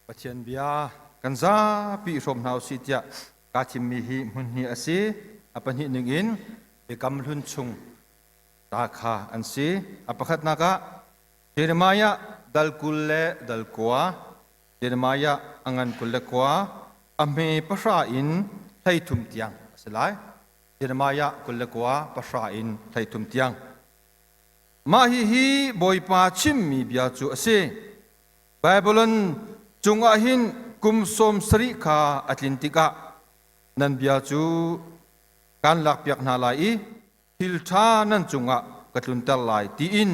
Pathian bia kan zapi i hrawm hna usih tiah kaa thimmi hi hmun hnih a si. A pahnih ningin Biakam Hlun chung ta kha an si. A pakhatnak ah Jeremiah dal 20 le dal 9, Jeremiah a ngan 29, a hme pahra in 13 tiang a si lai. Jeremiah 29 pahra in 13 tiang. Mah hihi Bawipa chimmi bia cu a si. Babylon cungah hin kum 70 kha a tlin tikah nan bia cu kaan lakpiak hna lai i thil ṭha nan cungah ka tlunter lai tiin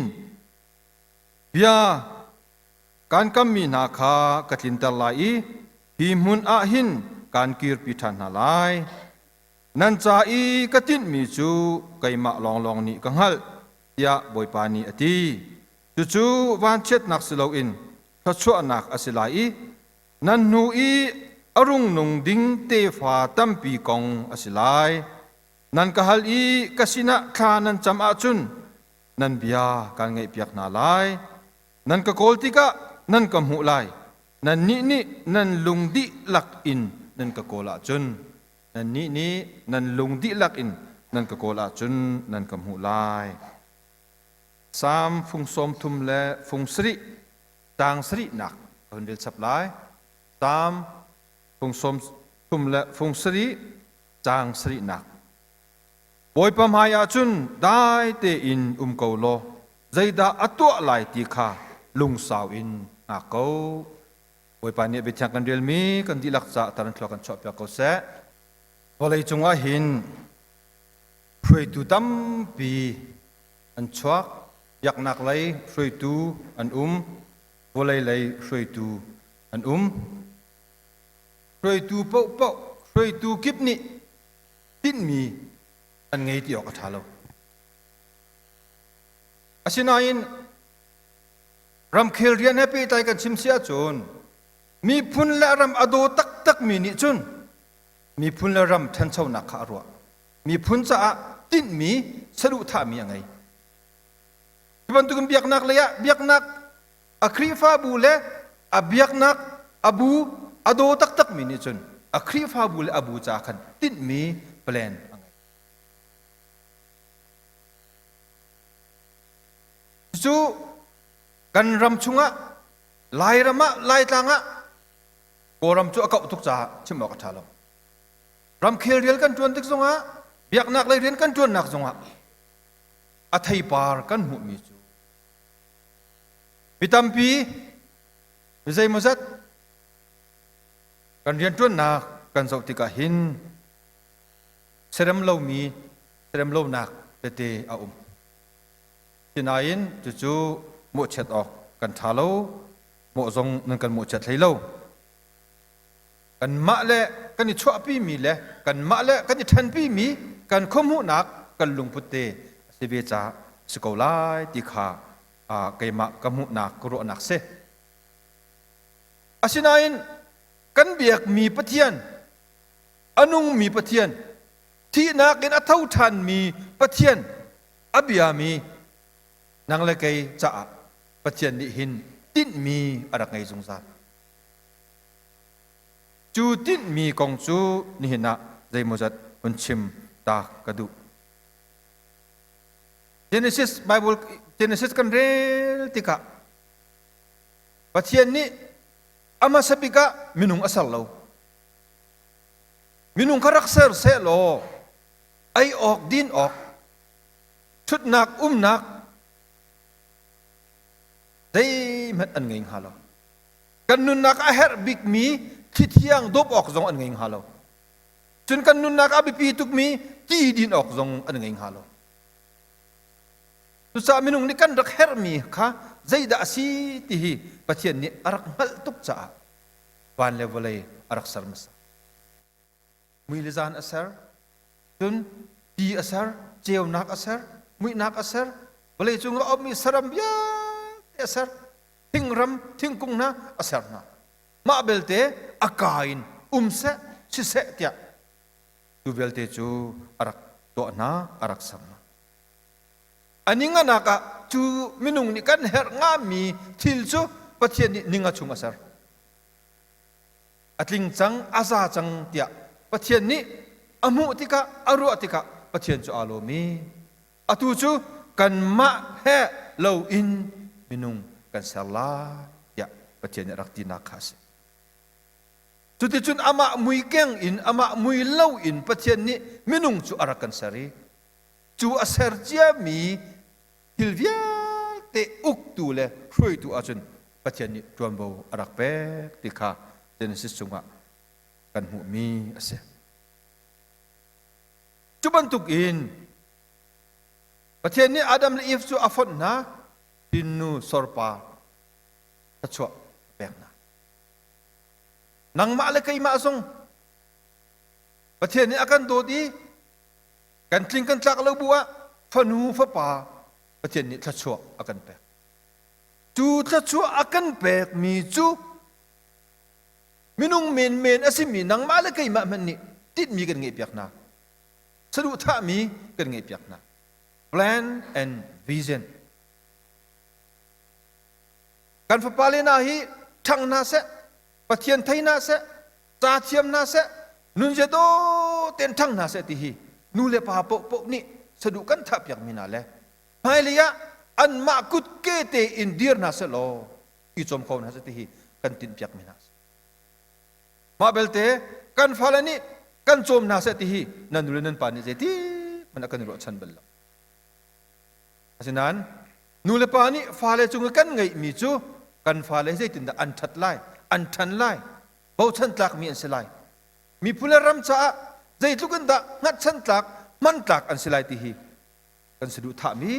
bia kaan kammi hna kha ka tlinter lai i hi hmun ah hin kaan kirpi ṭhan hna lai. Nan ca i ka tinhmi cu keimah lawnglawng nih ka hngalh, tiah Bawipa nih a ti. Cucu vanchiatnak si loin thluachuahnak a si lai i nan hnu i a rung nung ding tefa tampi kong a si lai. Nan ka hal i ka sinah thla nan cam ahcun nan bia kaan ngaihpiak hna lai. Nan ka kawl tikah nan ka hmuh lai. Nannih nih nan lung dihlak in nan ka kawl ahcun nannih nih nan lung dihlak in nan ka kawl ahcun nan ka hmuh lai. Salm fung 30 le fung sarih caang sarihnak ka hun rel chap lai. Salm fung 30 le fung sarih caang sarihnak. Bawipa hmai ah cun dai tein um ko law zeidah a tuah lai ti kha lungsau in hngak ko. Bawipa nih biathiang kan relmi kan dihlak caah taran thlua kan chuahpiak ko seh. Vawlei cungah hin hruaitu tampi an chuak. Biaknak lei hruaitu an um, vawlei lei hruaitu an um. Hruaitu paohpaoh, hruaitu kip nih tinhmi an ngei ti awk a ṭha lo. Asinain ramkhel rian he pehtlai kan chim si ahcun miphun le ram a daw taktakmi nih cun miphun le ram ṭhanchonak kha a ruah. Miphun caah tinhmi saduhthahmi a ngei. Hi bantukin biaknak lei ah biaknak a Khrihfabu le a biaknak a bu a daw taktakmi nih cun a Khrihfabu le a bu ca khan tinhmi plan a ngei. Cucu kan ram chungah Lairam ah Laitlang ah Kawlram cu a kauh tuk caah chim awk a ṭha lo. Ramkhel rian kan ṭuan tik zongah biaknak lei rian kan ṭuannak zongah a theipar kan hmuhmi cu mi tampi mi zeimawzat kan rianṭuannak kan zoh tikah hin serem lomi serem lonak tete a um. Sinain cucu mawhchiat awk kan ṭha lo, mawh zong nan kan mawhchiat hlei lo. Kanmah le kan i chuahpimi le kanmah le kan i ṭhenpimi kan khuahmuhnak kan lungput te a si ve caah si ko lai ti kha keimah ka hmuhnak ka ruahnak si. Asinain kan biakmi Pathian, a nungmi Pathian, thihnak in a tho ṭhanmi Pathian a biami nang le kei caah Pathian nih hin tinhmi a rak ngei zungzal. Cu tinhmi kong cu nihin ah zeimawzat hun chim ta ka duh. Genesis Bible Genesis kan rel tikah Pathian nih a hmasa bik ah minung a ser lo. Minung kha rak ser seh law ei awk din awk ṭhutnak umnak zeihmanh an ngei hnga lo. Kan nunnak a herh bikmi thithiang dawp awk zong an ngei hnga lo. Cun kan nunnak a biapi tukmi ti din awk zong an ngei hnga lo. Cucaah minung nih kan rak herhmi kha zeidah a si ti hi Pathian nih a rak hngalh tuk caah van le vawlei a rak ser hmasa. Mui le zan a ser, cun ti a ser, ceunak a ser, muihnak a ser, vawlei cung a ummi saram vialte a ser. Thingram thingkung hna a ser hna. Mah belte a ka in um seh, siseh tiah cu vialte cu a rak tuah hna, a rak ser hna. A ninganak ah cu minung nih kan herh ngami thil cu Pathian nih ninga chung a ser. A tling cang, a za cang tiah Pathian nih a hmuh tikah, a ruah tikah Pathian cu aa lawm i atu cu kanmah he lo in minung kan ser lai tiah Pathian nih a rak tinak kha a si. Cuticun amah mui keng in amah mui lo in Pathian nih minung cu a rak kan ser i cu a ser ciami thil vialte uktu le hruaitu ahcun Pathian nih ṭuanvo a rak pek ti kha Genesis chungah kan hmuhmi a si. Cu bantukin Pathian nih Adam le Eve cu a fonh hna, tinnu sorpa thluachuah a pek hna. Nangmah le keimah zong Pathian nih a kan dawt i kan tling kan tlak lo bu ah fanu fapa Pathian nih thluachuah a kan pek. Cu thluachuah a kan pekmi cu minung menmen a simi nangmah le keimah hmanh nih tinhmi kan ngeihpiak hna. Saduhthahmi kan ngeihpiak hna. Plan and vision. Kan fapale hna hi ṭhang hna seh, Pathian thei hna seh, ca thiam hna seh, nunzia dawh tein ṭhang hna seh ti hi nu le pa paohpaoh nih saduh kan thahpiakmi hna le hmailei ah anmah kutke tein dir hna seh law i cawm kho hna seh ti hi kan tinhpiakmi hna a si. Mah belte kan fale nih kan cawm hna seh ti hi nan nu le nan pa nih zeitik hmanh ah kan i ruahchan bal lo. Asinain nulepa nih fale cung i kan ngeihmi cu kan fale zeitindah an ṭhat lai, an ṭhan lai, bochan tlakmi an si lai. Miphun le ram caah zeitluk in dah hngatchan tlak, hman tlak an si lai ti hi kan saduhthahmi,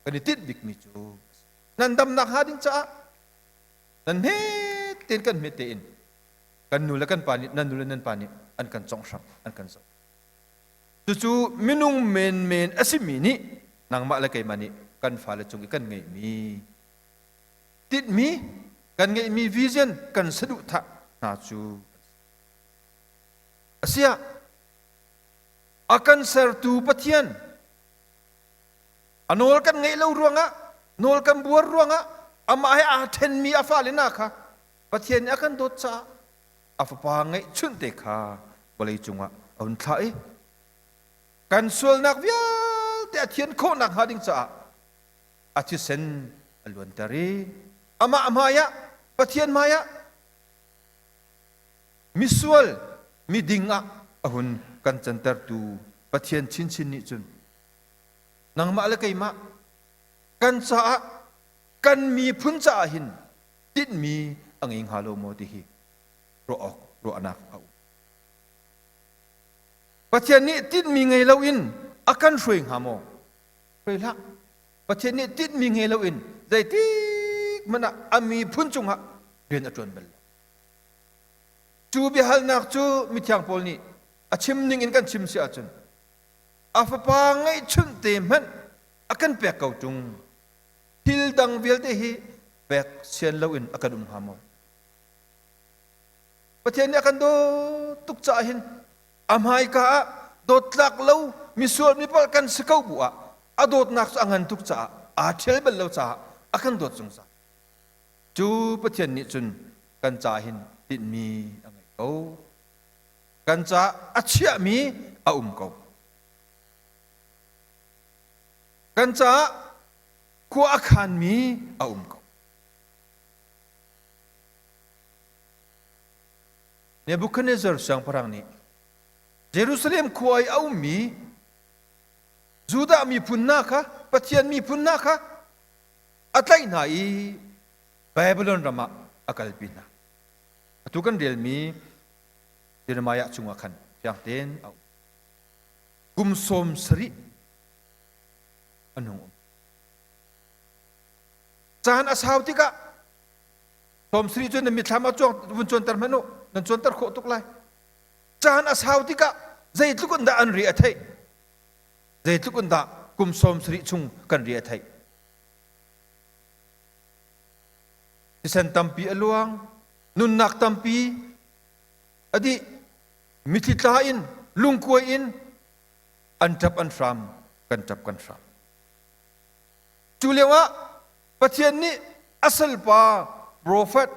kan i tinh bikmi cu a si. Nan damnak hnga ding caah nan hmet tein kan hmet tein kan nu le kan pa nih nan nu le nan pa nih an kan conghram, an kan zoh. Cucu minung menmen a simi nih nangmah le keimah nih kan fale cung i kan ngeihmi tinhmi, kan ngeihmi vision, kan saduhthah hna cu a siah a kan sertu Pathian a nawl kan ngeih lo ruangah nawl kan buar ruangah amah he aa ṭhenmi a fale hna kha Pathian nih a kan dawt caah a fapa ngeihchunh te kha vawlei cungah a hun thlah i kan sualnak vialte a thian khawh nakhnga ding caah a thisen a luanter i amah hmaiah Pathian hmaiah misual miding ah a hun kan cantertu Pathian chinchin nih cun nangmah le keimah kan caah kan miphun caah hin tinhmi a ngei hnga lo maw ti hi ruah awk ruahnak a um. Pathian nih tinhmi ngei loin a kan hruai hnga maw? Hruai hlah. Pathian nih tinhmi ngei loin zeitik hmanh ah a miphun cungah rian a ṭuan bal lo. Cu biahalnak cu mithiang Paul nih a chim ning in kan chim si ahcun a fapa ngeihchunh te hmanh a kan pek ko ṭung. Thil dang vialte hi pek sian loin a kan um hnga maw? Pathian nih a kan dawt tuk caah hin a hmaika ah dawttlak lo misual mipalh kan si ko bu ah a dawtnak cu a ngan tuk caah aa ṭhial bal lo caah a kan dawt zungzal. Cu Pathian nih cun kan caah hin tinhmi a ngei ko. Kan caah a chiahmi a um ko. Kan caah khua a khanmi a um ko. Nebuchadnezzar siangpahrang nih Jerusalem khua i a ummi Judah miphun hna kha Pathian miphun hna kha a tlaih hna i Babylon ram ah a kalpi hna. Atu kan relmi Jeremiah chungah khan fiang tein a um. Kum 70 an hung um. Caan a sau tikah 70 cu nan mitthlam ah cuang vun cuanter hmanh u nan cuanter khawh tuk lai. Caan a sau tikah zeitluk in dah an ri a theih zeitluk in dah kum 70 chung kan ri a theih. Thisen tampi a luang, nunnak tampi a dih, mitthli tla in lungkuai in an ṭap an hram, kan ṭap kan hram. Cu lioah Pathian nih a salpa profet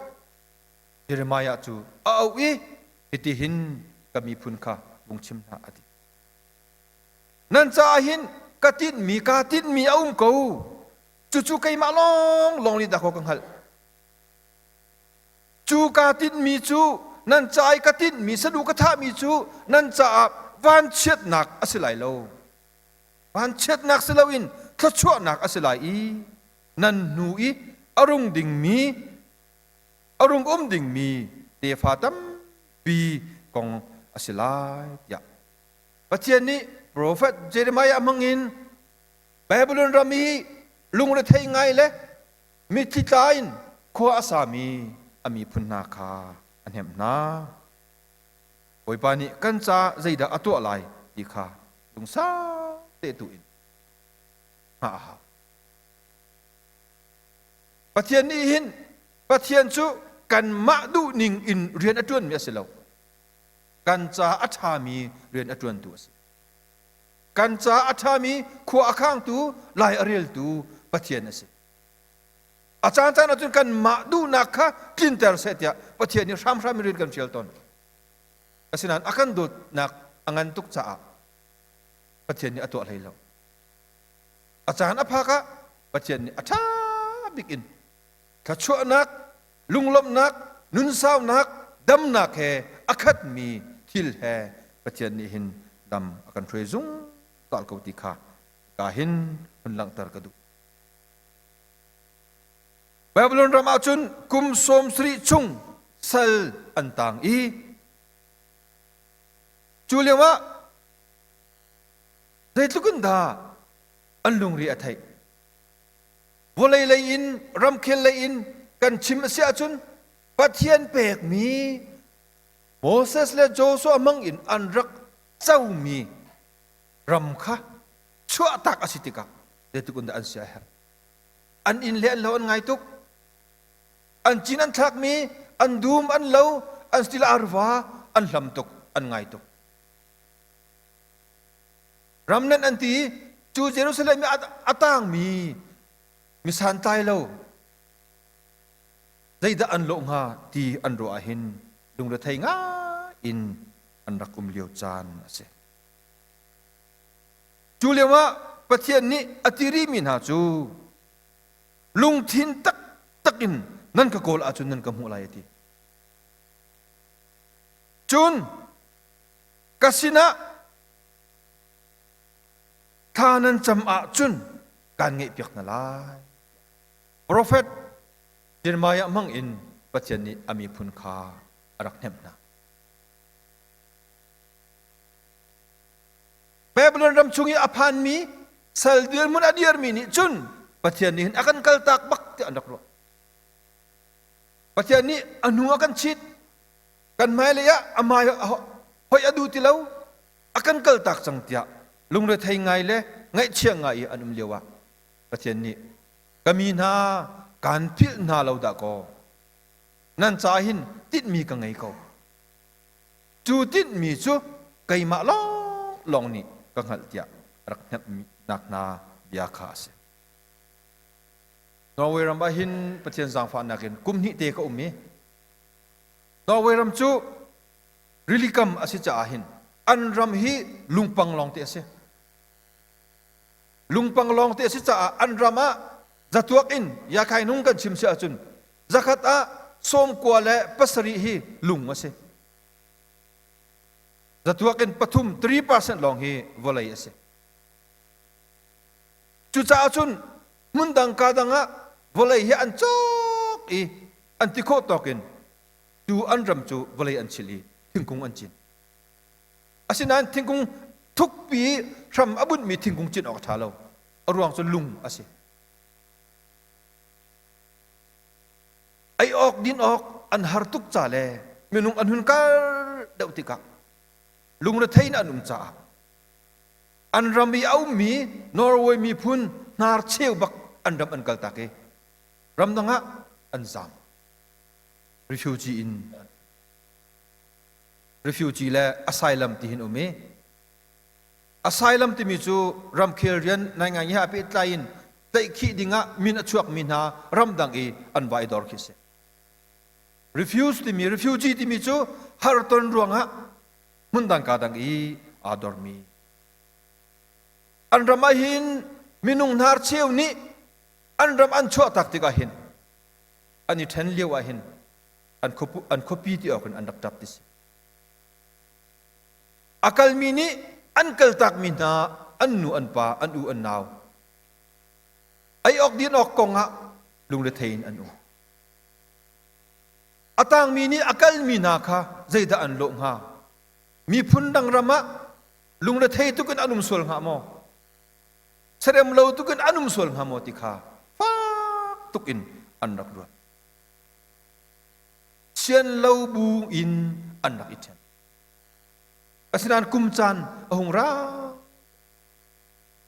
Jeremiah cu a auh i. Hitihin ka miphun kha vung chim hna a ti. Nan caah hin ka tinhmi kaa tinhmi a um ko. Cucu keimah lawnglawng nih dahkaw ka hngalh. Cu kaa tinhmi cu nan ca i ka tinhmi saduh ka thahmi cu nan caah vanchiatnak a si lai lo. Vanchiatnak si loin thluachuahnak a si lai i nan hnu i a rung dingmi a rung um dingmi tefa tampi kong a si lai tiah Pathian nih profet Jeremiah hmangin Babylon ram i lungrethei ngai le mitthli tla in khua a sami a miphun hna kha a hnemh hna. Bawipa nih kan ca zeidah a tuah lai ti kha lungsau te tu in hngah a hau. Pathian nih hin Pathian cu kanmah duhning in rian a ṭuanmi a si lo. Kan ca a ṭhami rian a ṭuantu a si. Kan ca a ṭhami khua a khangtu, lai a reltu Pathian a si. A caancaan ahcun kanmah duhnak kha tlinter seh tiah Pathian nih hramhram in rian kan fial tawn. Asinain a kan dawtnak a ngan tuk caah Pathian nih a tuah hlei lo. A caan a phak ah Pathian nih a ṭha bik in thluachuahnak, lunglawmhnak, nunsaunak, damnak he a khatmi thil he Pathian nih hin lam a kan hruai zungzal ko ti kha ka hin hun langhter ka duh. Babylon ram ah cun kum 70 chung sal an tang i cu lio ah zeitluk in dah an lungri a theih. Vawlei lei in ramkhel lei in kan chim a si ahcun Pathian pekmi Moses le Joshua hmang in an rak comi ram kha chuahtak a si tikah zeitluk in dah an sia a herh. An inn le an lo an ngai tuk. An cin an thlakmi, an dum, an lo, an stil arva an hlam tuk, an ngai tuk. Ramnenh an ti i cu Jerusalem i a tangmi mi santlai lo zeidah an lawh hnga ti an ruah ah hin lungrethei ngai in an rak um lio caan a si. Cu lioah Pathian nih a ti rihmi hna cu lungthin taktak in nan ka kawl ahcun nan ka hmuh lai a ti. Cun ka sinah thla nan cam ahcun kaan ngaihpiak hna lai. Profet Jeremiah hmang in Pathian nih a miphun kha a rak hnemh hna. Babylon ram chung i a phanmi sal dirhmun a dirmi nih cun Pathian nih hin a kan kaltak bak tiah an rak ruah. Pathian nih a hnu a kan chit. Kan hmailei ah a hmai hoih a duh ti lo. A kan kaltak cang tiah lungrethei ngai le ngaihchia ngai i an um lio ah Pathian nih ka mi hna kaan philh hna lo dah kaw nan ca hin tinhmi ka ngei ko. Cu tinhmi cu keimah lawnglawng nih ka hngalh tiah rak hnemhnak hna bia kha a si. Norway ram ah hin Pathian zaangfahnak in kum hnih te ka um i Norway ram cu rilikam a si caah hin an ram hi lungpang lawngte a si. Lungpang lawngte a si caah an ram ah zatuak in yakhai nung kan chim si ahcun zakhat ah sawmkua le pasarih hi lung a si. Zatuak in pathum 3% lawng hi vawlei a si. Cucaah cun hmundang ka dang ah vawlei hi an cawk i an ti khawh tawk in cu an ram cu vawlei an chil i thingkung an cin. Asinain thingkung thukpi hram a bunhmi thingkung cin awk a ṭha lo. A ruang cu lung a si. Ei awk din awk an har tuk ca le minung an hun kar deuh tikah lungrethei in an um caah an ram i a ummi Norway miphun hnar cheu bak an ram an kaltak i ramdang ah an zaam. Refugee in refugee le asylum ti hin um i asylum timi cu ramkhel rian nai ngai he pehtlai in tlaihkhih dingah min a chuakmi hna ramdang i an va i dor khi si. Refuse timi refugee timi cu harton ruangah hmundang ka dang i aa dormi. An ram ah hin minung hnar cheu nih an ram an chuahtak tikah hin an i ṭhen lio ah hin an khuapi ti awk in an rak ṭap ti si. A kalmi nih an kaltakmi hna an nu an pa an u an nau ei awk din awk kong ah lungrethei in an um. A tangmi nih a kalmi hna kha zeidah an lawh hnga? Miphun dang ram ah lungrethei tuk in an um sual hnga maw? Serem lo tuk in an um sual hnga maw ti kha fak tuk in an rak ruat. Sian lo bu in an rak i ṭhen. Asinain kum caan a hung ra.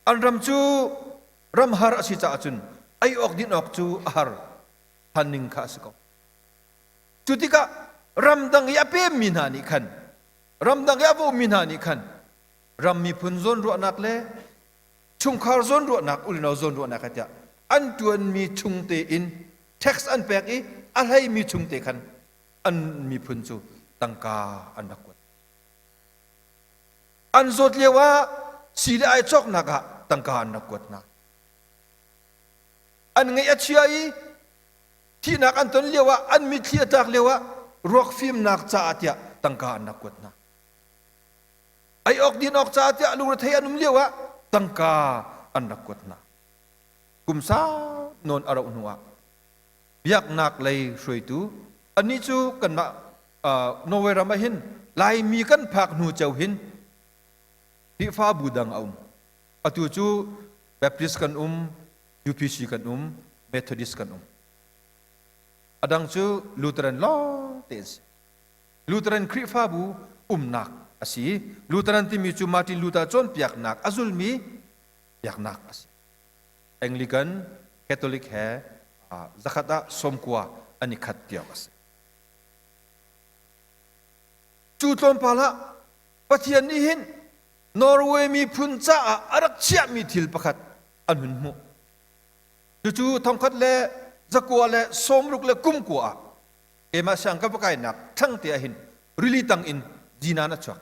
An ram cu ram har a si caah cun ei awk din awk cu a har than ning kha a si ko. Cu tikah ramdang i a pemmi hna nih khan ramdang i a va ummi hna nih khan ram miphun zawnruahnak le chungkhar zawnruahnak ulino zawnruahnak he tiah an ṭuanmi chung tein tax an pek i a hleimi chung te khan an miphun cu tangka an rak kuat. An zawt lio ah sii le ai cawknak ah tangka an rak kuat hna. An ngaih a chia i thihnak an ton lio ah an mitthli a tlak lio ah ruak fimnak caah tiah tangka an rak kuat hna. Ei awk din awk caah tiah lungrethei an um lio ah tangka an rak kuat hna. Kum sau nawn a rauh hnu ah biaknak lei hruaitu anih cu kanmah Norway ram ah hin Laimi kan phak hnu ceu hin Khrihfabu dang a um. Atu cu Baptist kan um, UPC kan um, Methodist kan um. A dang cu Lutheran lawng te an si. Lutheran Khrihfabu umnak a si. Lutheran timi cu Martin Luther cawnpiaknak a zulmi biaknak a si. Anglican, Catholic he zakhat ah sawmkua an i khat tiawk a si. Cu tlawmpal ah Pathian nih hin Norway miphun caah a rak chiahmi thil pakhat an hun hmuh. Cucu thongkhat le zakua le sawmruk le kumkua ah keimah siang ka va kainak thlangte ah hin rili tang in zinan a chuak.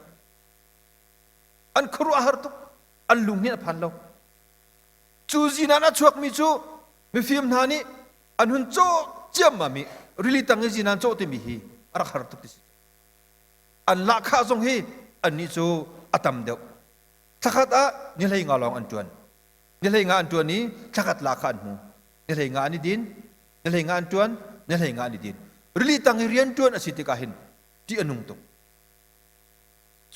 An khuaruah a har tuk. An lung nih a phan lo. Cu zinan a chuakmi cu mifim hna nih an hun cawh ciammam i rili tang i zinan cawh timi hi a rak har tuk ti si. An lahkhah zong hi annih cu a tam deuh. Thlakhat ah ni 15 lawng an ṭuan. Ni 15 an ṭuan i thlakhat lahkhah an hmu. Ni 15 an i din, ni 15 an ṭuan, ni 15 an i din. Rili tang i rian ṭuan a si tikah hin ṭih a nung tuk.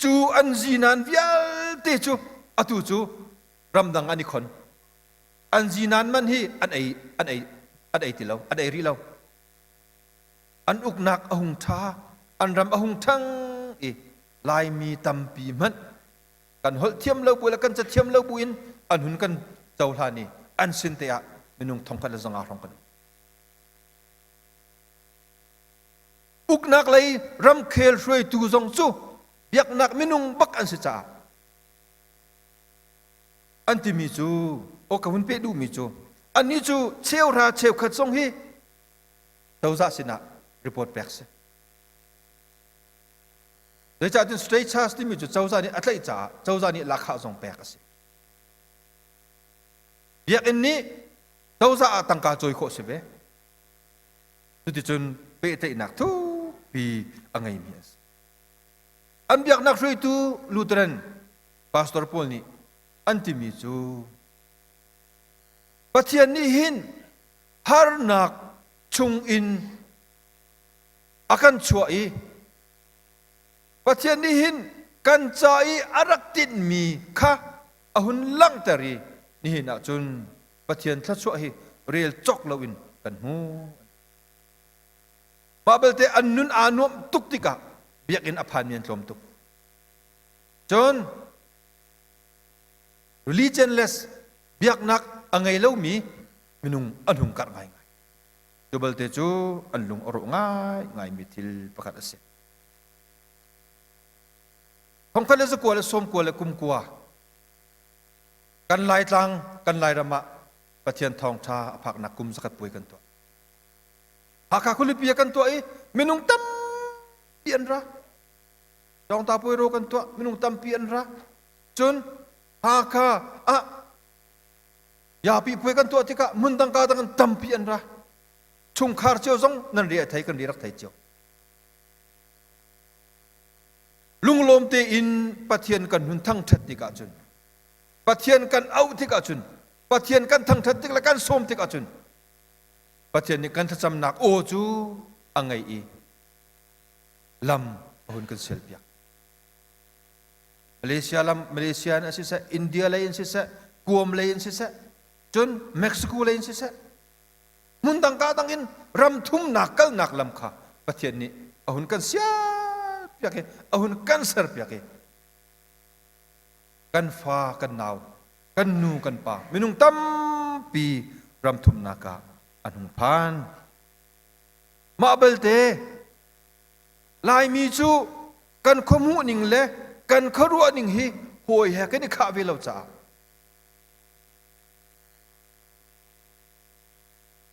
Cu an zinan vialte cu atu cu ramdang an i khon. An zinan man hi an ei an ei an ei ti lo, an ei rih lo. An uknak a hung ṭha, an ram a hung ṭhang i Laimi tampi hmanh kan holh thiam lo bu le kan cathiam lo bu in an hun kan cohlan i an sin te ah minung thongkhat le zanga hrawng kan um. Uknak lei ramkhel hruaitu zong cu biaknak minung bak an si caah an timi cu aw ka hun peh duhmi cu annih cu cheuhra cheukhat zong hi cozah sinah report pek si. Zeicahtiah state charge timi cu cozah nih a tlaih caah cozah nih lahkhah zong pek a si. Biakinn nih cozah ah tangka cawi khawh si ve. Cuticun pehtlaihnak thukpi a ngeimi an si. An biaknak hruaitu Lutheran pastor pawl nih an timi cu Pathian nih hin harnak chungin a kan chuah i Pathian nih hin kan ca i a rak tinhmi kha a hun langhter i nihin ah cun Pathian thluachuah hi rel cawk loin kan hmu. Mah belte an nun aa nuamh tuk tikah biakinn a phanmi an tlawm tuk. Cun religionless biaknak a ngei lomi minung an hung karh ngaingai. Cu balte cu an lung a rawh ngaingaimi thil pakhat a si. Thongkhat le zakua le sawmkua le kumkua kan Laitlang kan Lairam ah Pathian thawngṭha a phaknak kum zakhat puai kan tuah. Hakha khualipi ah kan tuah i minung tampi an ra. Dawngta puai kan tuah minung tampi an ra. Cun Hakha ah Yapi puai kan tuah tikah hmun dang ka dang in tampi an ra. Chungkhar cio zong nan ri a thei kan ri rak thei cio. Lunglawm tein Pathian kan hun thangṭhat tikah cun Pathian kan auh tikah cun Pathian kan thangṭhat tik le kan sawm tikah cun Pathian nih kan thlacamnak aw cu a ngei i lam a hun kan sialpiak. Malaysia lam Malaysia in a siseh, India lei in siseh, Guam lei in siseh, cun Mexico lei in siseh, hmun dang ka dang in ram thumnak kalnak lam kha Pathian nih a hun kan sialpiak i a hun kan serpiak i kan fa kan nau kan nu kan pa minung tampi ram thumnak ah an hung phan. Mah belte Laimi cu kan khuahmuh ning le kan khuaruah ning hi hawi he kan i khah ve lo caah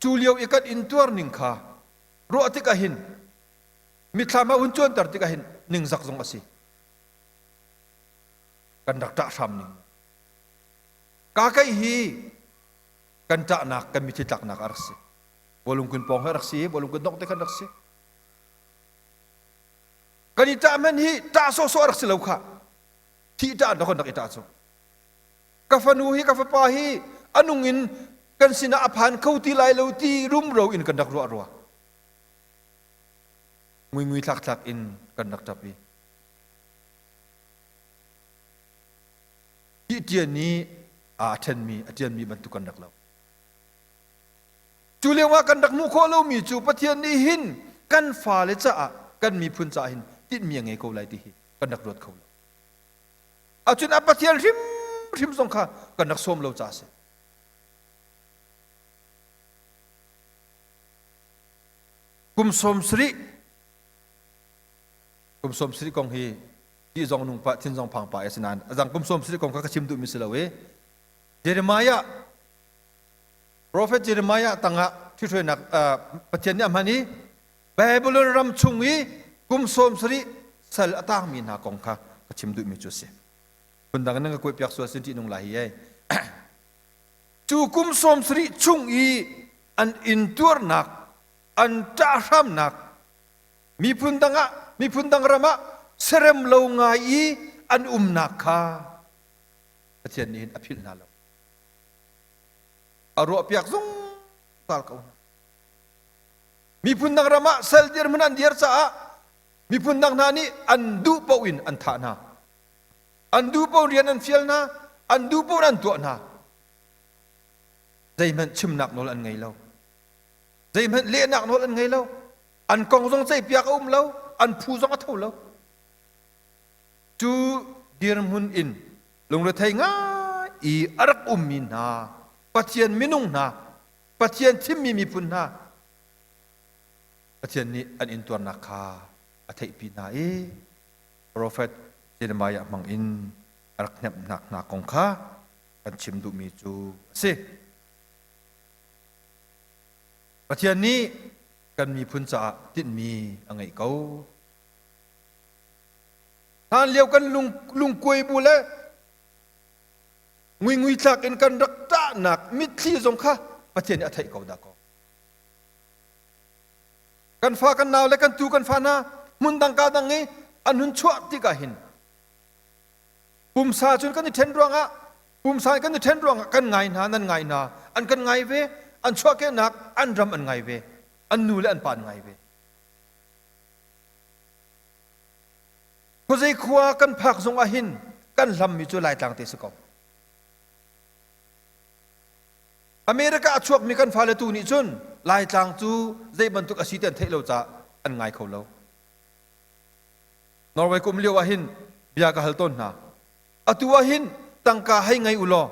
cu lio i kan intuar ning kha ruah tik ahhin mithlam ah hun cuanter tik ahhin ningzak zong a si. Kan rak ṭah hram ning. Kakei hi kan ṭahnak kan mitthli tlaknak a rak si. Bawlungkun pawng hi a rak si i bawlungkun dongh te khan rak si. Kan i ṭah hmanh hi ṭah sawhsawh a rak si lo khah. Thih ṭah an rak i ṭah cu. Ka fanu hi ka fapa hi a nung in kan sinah a phan kho ti lai lo ti rumro in kan rak ruah rua. Nguingui thlakthlak in kan rak ṭap i Hi ṭian i aa ṭhenmi a ṭianmi bantuk kan rak lo. Cu lioah kan rak hmuh khawh lomi cu Pathian nih hin kan fale caah kan miphun caah hin tinhmi a ngei ko lai ti hi kan rak ruat kho lo. Acun a Pathian hrimhrim zong kha kan rak sawm lo caah a si. Kum 70 kum 70 kong hi ti zong nung pah thin zong phang pah a si nain a dang kum 70 kong kha ka chim duhmi si lo i Jeremiah Prophet Jeremiah tangah ṭhithruainak Pathian nih a hman i Babylon ram chung i kum 70 sal a tangmi hna kong kha ka chim duhmi cu a si. Phundang in nan ka kuaipiak sual sin ṭihnung lai hi ei. Cu kum 70 chung i an intuarnak, an ṭahhramnak, miphun dang ah miphun dang ram ah serem lo ngai i an umnak kha Pathian nih hin a philh hna lo. A ruahpiak zungzal ko hna. Miphun dang ram ah sal dirhmun an dir caah miphun dang hna nih an duh paoh in an thah hna. An duh paoh rian an fial hna, an duh paoh in an tuah hna. Zeihmanh chimnak nawl an ngei lo. Zeihmanh lehnak nawl an ngei lo. An kong zong ceihpiak a um lo, an phu zong a tho lo. Cu dirhmun in lungrethei ngai i a rak ummi hna Pathian minung hna, Pathian thimmi miphun hna, Pathian nih an intuarnak kha a theihpi hna i profet Jeremiah hmang in a rak hnemhnak hna kong kha kan chim duhmi cu a si. Pathian nih kan miphun caah tinhmi a ngeih ko. Hlan lio kan lung lungkuai bu le nguingui thlak in kan rak ṭahnak mitthli zong kha Pathian nih a theih ko dah kaw. Kan fa kan nau le kan tu kan fa hna hmun dang ka dang i an hun chuah tikah hin pumsa cun kan i ṭhen ruangah pumsa in kan i ṭhen ruangah kan ngai hna nan ngai hna an kan ngai ve an chuahkehnak an ram an ngai ve an nu le an pa an ngai ve Khuazei khua kan phak zong ah hin kan hlammi cu Laitlang te si ko. America a chuakmi kan fale tu nih cun Laitlang cu zei bantuk a si ti an theih lo caah an ngai kho lo. Norway kum lio ah hin bia ka hal tawn hna. Atu ah hin tangka hei ngei u law,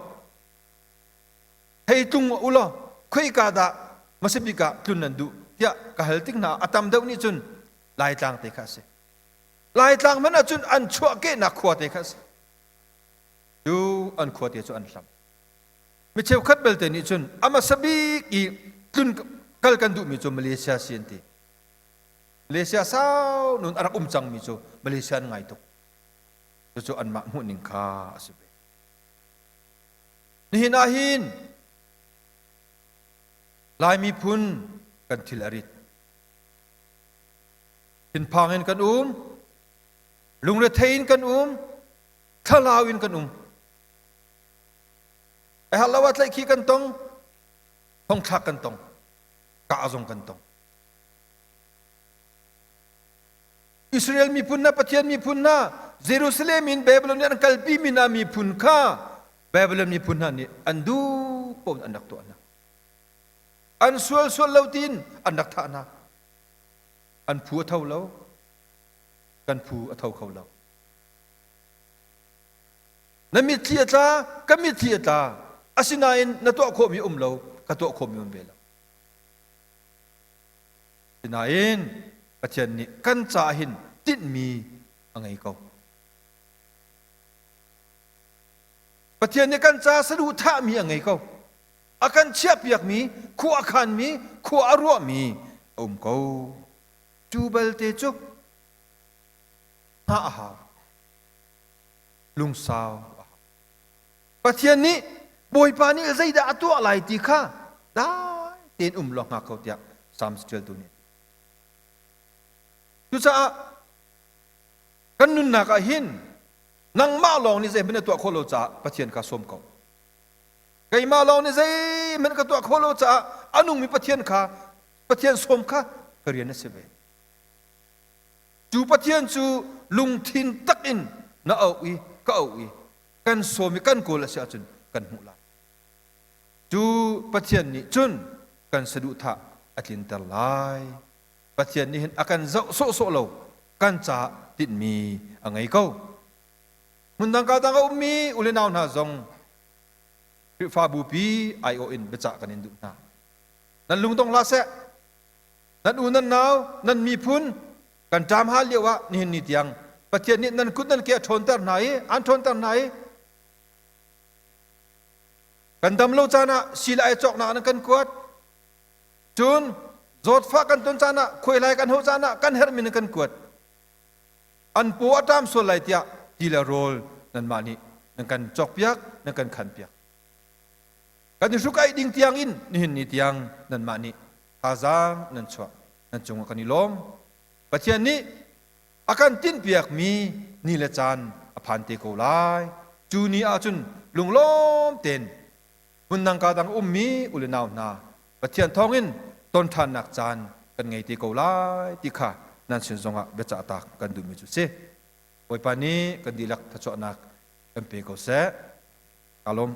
hei tlung u law, khoika dah hmasabik ah tlun nan duh tiah ka hal tik hna a tam deuh nih cun Laitlang te kha a si. Laitlang hmanh ahcun an chuahkehnak khua te kha a si. Cu an khua te cu an hlam. Mi cheukhat belte nih cun a hmasa bik i tlun ka Kal kan duhmi cu Malaysia si an ti. Malaysia sau nun a rak um cangmi cu Malaysia an ngai tuk. Cucu anmah hmuhning kha a si ve. Nihin ah hin Lai miphun kan thil a rit. Thinphang in kan um, lungrethei in kan um, thlalau in kan um. A herh lo ah tlaihkhih kan tong, thongthlak kan tong, kah zong kan tong. Israel miphun hna Pathian miphun hna Jerusalem in Babylon nih an kalpi mi hna miphun kha Babylon miphun hna nih an duh paoh an rak tuah hna. An sual sual lo tiin an rak thah hna. An phu a tho lo. Kan phu a tho kho lo. Na mitthli a tla, ka mitthli a tla. Asinain na tuah khawhmi um lo, ka tuah khawhmi um ve lo. Sinain Pathian nih kan caah hin tinhmi a ngei ko. Pathian nih kan ca saduhthahmi a ngei ko. A kan chiahpiakmi, khua a khanmi, khua a ruahmi a um ko. Cu balte cu hngah a hau. Lungsau a hau. Pathian nih Bawipa nih zeidah a tuah lai ti kha dai tein um law hngak ko tiah Psalms ṭialtu nih a ti. Cucaah kan nunnak ah hin nangmah lawng nih zeihmanh na tuah khawh lo caah Pathian kha sawm ko. Keimah lawng nih zeihmanh ka tuah khawh lo caah a nungmi Pathian kha Pathian sawm kha ka rian a si ve. Cu Pathian cu lungthin tak in na auh i ka auh i kan sawm i kan kawl a si ahcun kan hmuh lai. Cu Pathian nih cun kan saduhthah a tlinter lai. Pathian nih hin a kan zoh sawhsawh lo, kan caah tinhmi a ngei ko. Hmundang ka dang a ummi u le nau hna zong Khrihfabu pi aiawh in biacah kan in duh hna. Nan lungdong hlah seh. Nan u nan nau, nan miphun kan ṭam hal lio ah nihin ni tiang Pathian nih nan kut nan ke a ṭhawnter hna i an ṭhawnter hna i kan dam lo caan ah sii le ai cawknak nan kan kuat. Cun zawtfah kan ton caan ah khuailai kan hauh caan ah kan herhmi nan kan kuat. An paw a ṭam sual lai tiah ti le rawl nanmah nih nan kan cawkpiak, nan kan khanpiak. Kan i hruk-aih ding tiang in nihin ni tiang nanmah nih thazaang nan chuah, nan cungah kan i lawm. Pathian nih a kan tinhpiakmi ni le caan a phan te ko lai. Cu ni ahcun lunglawm tein hmundang ka dang ummi u le nau hna Pathian thawngin ton ṭhannak caan kan ngei te ko lai ti kha nan sin zongah biacah tak kan duhmi cu si. Bawipa nih kan dihlak thluachuahnak kan pe ko seh. Ka lawm.